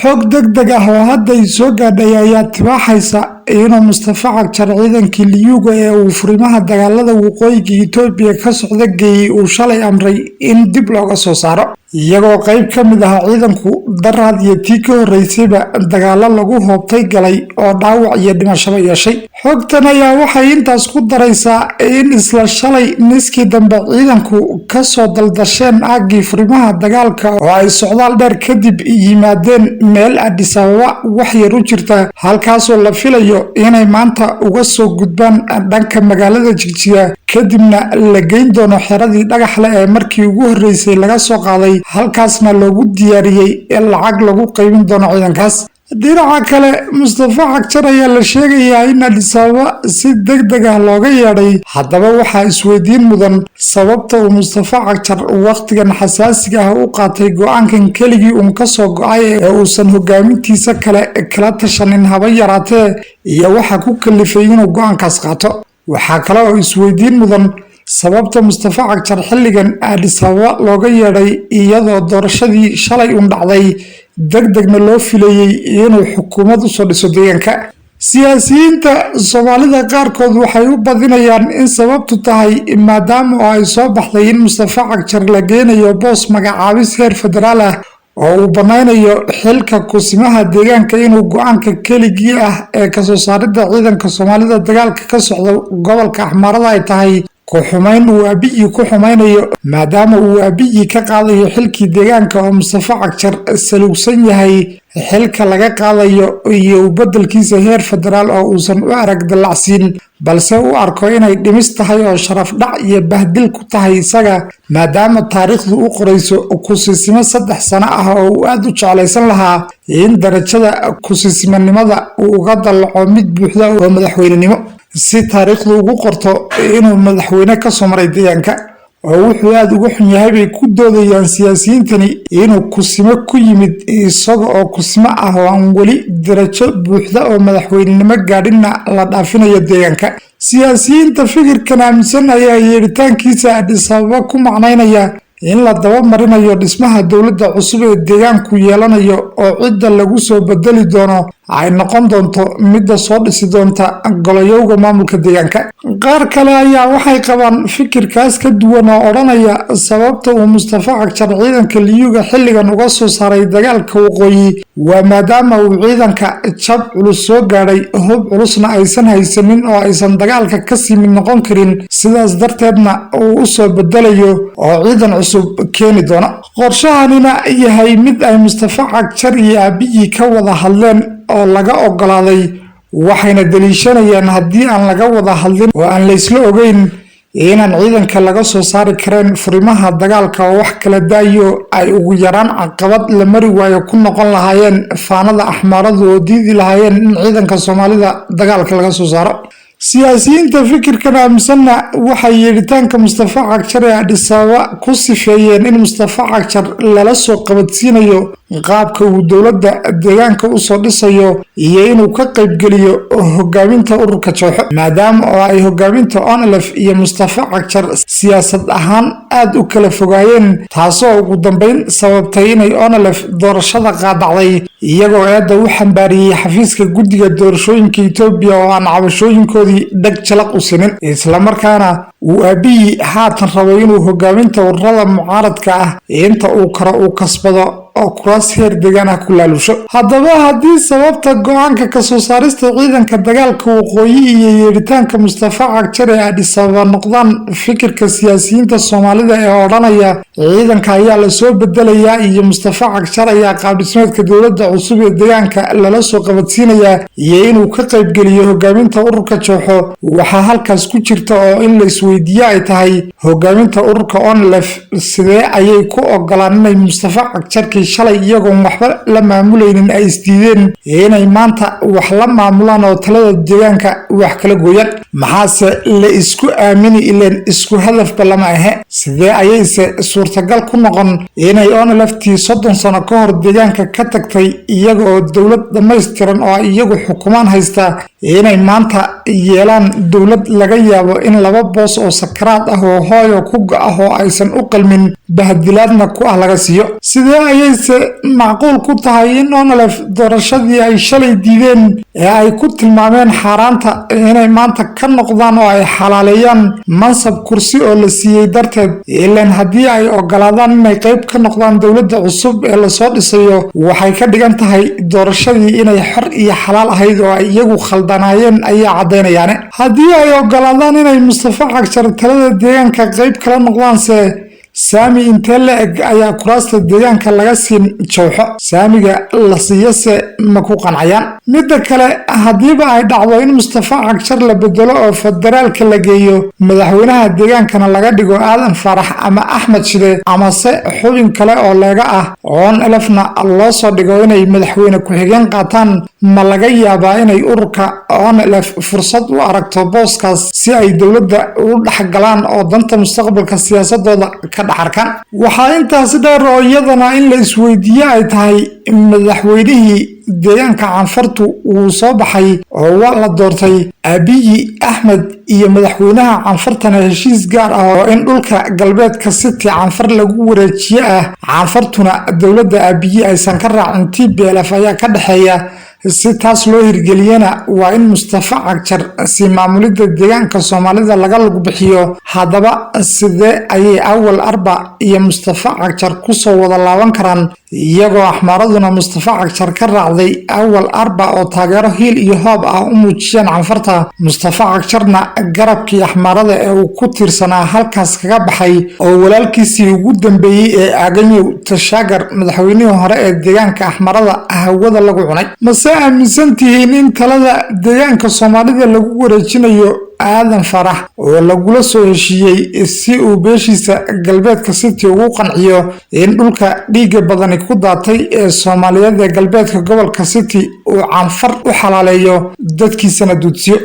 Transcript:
Xog deg deg ah oo hadda soo gaadhay ayaa tibaaxaysa inuu Mustafa Cagjar ciidankii Liyuuga ee uu furimaha dagaalada waqooyiga Itoobiya ka socda geeyey uu shalay amray in dib looga soo saaro, iyagoo qayb ka mid ah ciidanku daraad iyo tii ka horreysayba dagaalo lagu hoobtay galay oo dhaawac iyo dhimashaba yeeshay. Xogtan ayaa waxay intaas ku daraysaa in isla shalay niskii dambe ciidanku kasoo daldasheen aaggii furimaha dagaalka oo ay socdaal dheer kadib yimaadeen meel Addis Ababa wax yar u jirta, halkaasoo la filayo inay maanta uga soo gudbaan dhanka magaalada Jigjiga, kadibna la geyn doono xeradii Dhagaxle ee markii ugu horreysay laga soo qaaday, halkaasna loogu diyaariyey lacag lagu qaybin doono ciidankaas. Dhinaca kale, Mustafa Cagjar ayaa la sheegayaa in Addis Ababa si deg deg ah looga yeedhay. Haddaba waxaa isweydiin mudan sababta uu Mustafa Cagjar wakhtigan xasaasiga ah u qaatay go-aankan keligii uun kasoo go-ay ee uusan hogaamintiisa kale kala tashanin haba yaraatee, iyo waxa ku kalifay inuu go-aankaas qaato. Waxaa kale oo isweydiin mudan sababta Mustafa Cagjar xilligan Addis Ababa looga yeedhay, iyadoo doorashadii shalay uun dhacday, deg degna loo filayey inuu xukuumad usoo dhiso deegaanka. Siyaasiyiinta Soomaalida qaarkood waxay u badinayaan in sababtu tahay maadaama oo ay soo baxday in Mustafa Cagjar la geenayo boos magacaabis heer federaal ah oo uu banaynayo xilka kusimaha deegaanka, inuu go-aanka keligii ah ee kasoo saaridda ciidanka Soomaalida dagaalka ka socda gobolka Axmaarada ay tahay ku xumayn uu Abiyi ku xumaynayo, maadaama uu Abiyi ka qaadayo xilkii deegaanka oo Mustafa Cagjar saluugsan yahay xilka laga qaadayo iyo bedelkiisa heer federaal, oo uusan u arag dallacsiin balse u arko inay dhimis tahay oo sharaf dhac iyo bahdil ku tahay isaga, maadaama taariikhdu u qorayso kusiisimo 3 sano ah oo uu aada u jeclaysan lahaa in darajada kusiisimanimada uu uga dallaco mid buuxda oo madaxweynenimo, si taariikhdu ugu qorto inuu madaxweyne kasoo maray deegaanka. Oo wuxuu aada uga xun yahay, bay ku doodayaan siyaasiyiintani, inuu kusimo ku yimid isaga oo kusimo ah oo aan weli darajo buuxda oo madaxweynenimo gaadhinna la dhaafinayo deegaanka. Siyaasiyiinta fikirkan aaminsan ayaa yeedhitaankiisa Addis Ababa ku macnaynaya in la daba marinayo dhismaha dowladda cusub ee deegaanku yeelanayo, oo cidda lagu soo bedeli doono ay noqon doonto midda soo dhisi doonta goloyowga maamulka deegaanka. Qaar kale ayaa waxay qabaan fikirkaas ka duwan oo odhanaya sababta uu Mustafa Cagjar ciidanka Liyuga xilligan uga soo saaray dagaalka waqooyi waa maadaama uu ciidanka jab culus soo gaadhay, hub culusna aysan haysanin oo aysan dagaalka kasii mid noqon karin, sidaas darteedna uu usoo bedelayo oo ciidan cusub keeni doono, qorshahanina yahay mid ay Mustafa Cagjar iyo Abiyi ka wada hadleen oo laga ogolaaday. Waxayna daliishanayaan haddii aan laga wada hadlin oo aan laysla ogeyn inaan ciidanka laga soo saari kareen furimaha dagaalka, oo wax kala daayo ay ugu yaraan caqabad la mari waayo ku noqon lahaayeen faanada Axmaaradu oo diidi lahaayeen in ciidanka Soomaalida dagaalka laga soo saaro. Siyaasiyiinta fikirkan aaminsanna waxay yeedhitaanka Mustafa Cagjar ee Addis Ababa ku sifeeyeen in Mustafa Cagjar lala soo qabadsiinayo qaabka uu dowladda deegaanka usoo dhisayo iyo inuu ka qaybgeliyo hogaaminta ururka Jooxo, maadaama oo ay hogaaminta ONLF iyo Mustafa Cagjar siyaasad ahaan aada u kala fogaayeen, taasoo ugu dambeyn sababtay inay ONLF doorashada qaadacday, iyagoo eedda u xambaariyey xafiiska guddiga doorashooyinka Itoobiya oo aan cabashooyinkoodii dheg jalaq u sinin, islamarkaana uu Abiyi haatan rabo inuu hogaaminta ururada mucaaradka ah inta uu karo uu kasbado oo kuraas heer deegaan ah ku laalusho. Haddaba haddii sababta go-aanka kasoo saarista ciidanka dagaalka waqooyi iyo yeedhitaanka Mustafa Cagjar ee Addis Ababa noqdaan fikirka siyaasiyiinta Soomaalida ee odhanaya ciidanka ayaa lasoo bedelayaa iyo Mustafa Cagjar ayaa qaabdhismeedka dowladda cusub ee deegaanka lala soo qabadsiinayaa iyo inuu ka qaybgeliyo hogaaminta ururka Jooxo, waxaa halkaas ku jirta oo in la isweydiiye ay tahay: hogaaminta ururka ONLF sidee ayay ku ogolaan inay Mustafa Cagjarkii shalay iyagoon waxba la maamulaynin ay isdiideen inay maanta wax la maamulaan oo talada deegaanka wax kala gooyaan? Maxaase la isku aamini? Ileen isku hadafba lama ahe. Sidee ayayse suurtagal ku noqon inay ONLFtii 30 sano ka hor deegaanka ka tagtay, iyaga oo dowlad dhammaystiran oo ay iyagu xukumaan haysta, inay maanta yeelaan dowlad laga yaabo in laba boos oo sakaraad ah oo hooyo ku go ah oo aysan u qalmin, bahdilaadna ku ah laga siiyo? Sidee ayayse Sidayse macquul ku tahay in ONLF doorashadii ay shalay diideen ee ay ku tilmaameen xaaraanta inay maanta ka noqdaan oo ay xalaaleeyaan mansab kursi oo la siiyey darteed? Ilaan haddii ay ogolaadaan inay qayb ka noqdaan dowladda cusub ee lasoo dhisayo, waxay ka dhigan tahay doorashadii inay xor iyo xalaal ahayd oo ay iyagu khaldanaayeen ayaa caddaynayaane. Haddii ay ogolaadaan inay Mustafa Cagjar talada deegaanka qayb kala noqdaanse, saami intee la eg ayaa kuraasta deegaanka laga siin jawxo? Saamiga la siiyase ma ku qancayaan? Midda kale, haddiiba ay dhacdo in Mustafa Cagjar la bedelo oo federaalka la geeyo, madaxweynaha deegaankana laga dhigo Aadan Faarax ama Axmed Shide amase xubin kale oo leega ah, ONLF-na loo soo dhigo inay madaxweyne ku-xigeen qaataan, ma laga yaabaa inay ururka ONLF fursad u aragto booskaas si ay dowladda u dhexgalaan oo danta mustaqbalka siyaasadooda ka dhex arkaan? Waxaa intaasi dheer oo iyadana in la isweydiiye ay tahay, madaxweynihii deegaanka Canfartu wuu soo baxay oo waa la doortay. Abiyi Axmed iyo madaxweynaha Canfartana heshiis gaar ah oo in dhulka galbeedka City Canfar lagu wareejiye ah, Canfartuna dowladda Abiyi aysan ka raacin TPLF, ayaa ka dhexeeya. Si taas loo hirgeliyana waa in Mustafa Cagjar si maamulidda deegaanka Soomaalida laga lug bixiyo. Haddaba sidee ayay Awal Arba iyo Mustafa Cagjar kusoo wada laaban karaan, iyagoo Axmaaraduna Mustafa Cagjar ka raacday Awal Arba oo taageero hiil iyo hoob ah u muujiyeen Canfarta, Mustafa Cagjarna garabkii Axmaarada ee uu ku tiirsanaa halkaas kaga baxay oo walaalkiisii ugu dambeeyey ee Aganyow Tashaagar, madaxweynihii hore ee deegaanka Axmaarada, hawada lagu cunay? Mase aaminsan tihiin in talada deegaanka Soomaalida lagu wareejinayo Aadan Farax oo lagula soo heshiiyey si uu beeshiisa galbeedka City ugu qanciyo in dhulka dhiigga badani ku daatay ee Soomaaliyeed ee galbeedka gobolka City uu Canfar u xalaaleeyo, dadkiisana duudsiyo?